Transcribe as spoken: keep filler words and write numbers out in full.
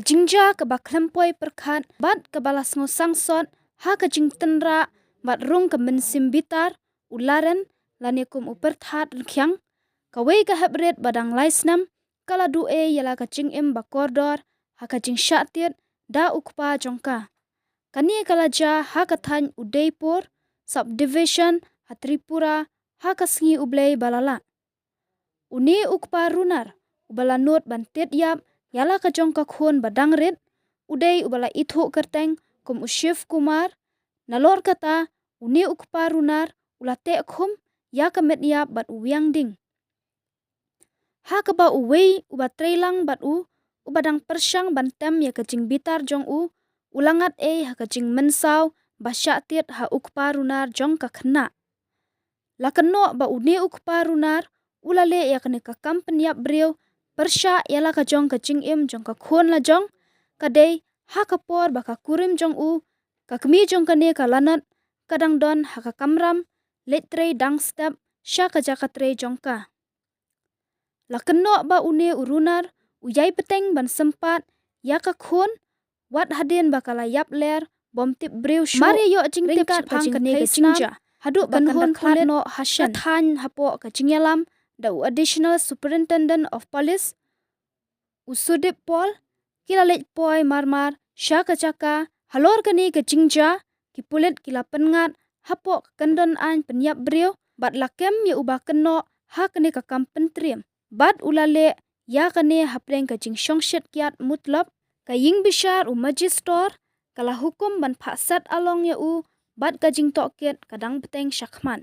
jingjia kaba khlem poi pyrkhat bad kaba la sngewsangsot ha ka jingtynrah bad rung ka mynsiem bitar u Laren, lane kum u Pyrthat Rkhiang, kawei ka heprit ba dang lai snem, ka la duh ei ïa la ka jingim ba kordor ha ka jingshah tied da u kpa jong ka. Kane ka la jia ha ka thaiñ Udaipur Subdivision ha Tripura ha ka sngi U Blei ba la lah. Une u kpa runar uba la nud ban tied ïap ïa la ka jong ka khun ba dang rit u dei uba la ithuh kyrteng kum u Shiv Kumar. Nalor kata, une u kpa runar u la teh khum ïa ka met ïap bad u wiang ding. Ha kaba uwei uba trei lang bad u, uba dang pyrshang ban tem ïa ka jingbitar jong u, u la ngat ei ha ka jingmynsaw ba shah tied ha u kpa runar jong ka khynnah. La kynnoh ba une u kpa runar u la leh ïa kane ka kam pynïap briew pyrshah ïa la ka jong ka jingim jong ka khun la jong ka dei ha ka por ba ka kurim jong u, ka kmie jong kane ka lanot, ka dang don ha ka kamram leit trei dang step sha ka jaka trei jong ka. La kynnoh ba une u runar u ïai bteng ban sympat ïa ka khun wat hadien ba ka la ïap ler bym tip briew shuh. Mar ïa ïoh jingtip shaphang kane ka jingjia haduh ba kan da khlad noh ha shen, ka thaiñ hapoh ka jingïalam da u Additional Superintendent of Police u Sudip Paul, ki la leit poi marmar sha ka jaka. Halor kane ka jingjia, ki pulit ki la pynngat hapoh ka kyndon aiñ pynïap briew bad la kem ïa uba kynnoh ha kane ka kam pyntriem bad u la leh ïa kane hapdeng ka jingshongshit kiad mutlop. Ka ïingbishar u majistor ka la hukum ban phah set along ïa u bad ka jingtohkit ka dang bteng shakhmat.